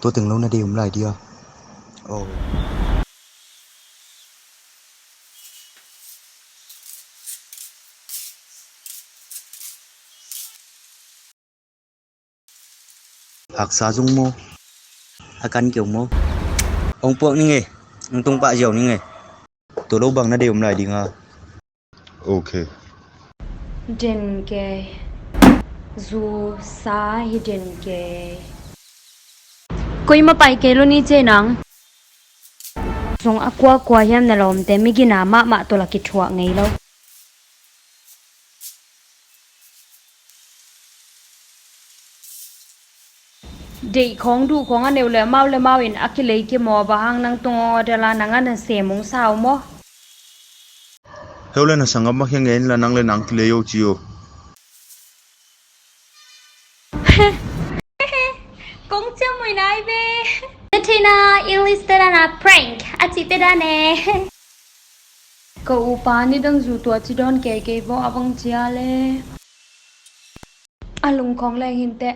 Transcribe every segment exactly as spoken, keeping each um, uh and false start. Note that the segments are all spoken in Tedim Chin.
Tua teng lo na dei om lai dia. Oh. Haksa zung maw? A kan keu maw? Ong puak ning e. Ong tung pah ziau ning e. Tua lo bang na dei om lai ding a. Ok. Den kei. Zu sa hi den kei. Koima pai kei lo ni ce nang. Zong a kuakua hiam na lawmte migina mahmah tawh la kithuah ngei lo. Deih khawng duh khawng a neu le amau le amau in a kilei kimaw bang hang nang tung aw dala nang a na sem ung sau maw? Heu le na sangam ma khia ngei in la nang le nang kilei aw ci aw. Kong ciam mui nai ve. Na theina English te dana prank a ci te dane. Ka upa ni dang zu tua ci dawn kei kei vaw a vang cia le. A lung khawng le hinte,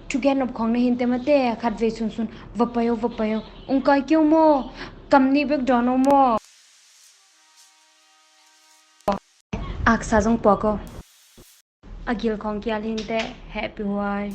thugen nop khawng na hinte mate khat vei sunsun va pai o va pai o. Ung kai keu maw? Kam ni bek dawn o maw? Aksa zong puak o. A gil khawng kial hinte hehpih huai.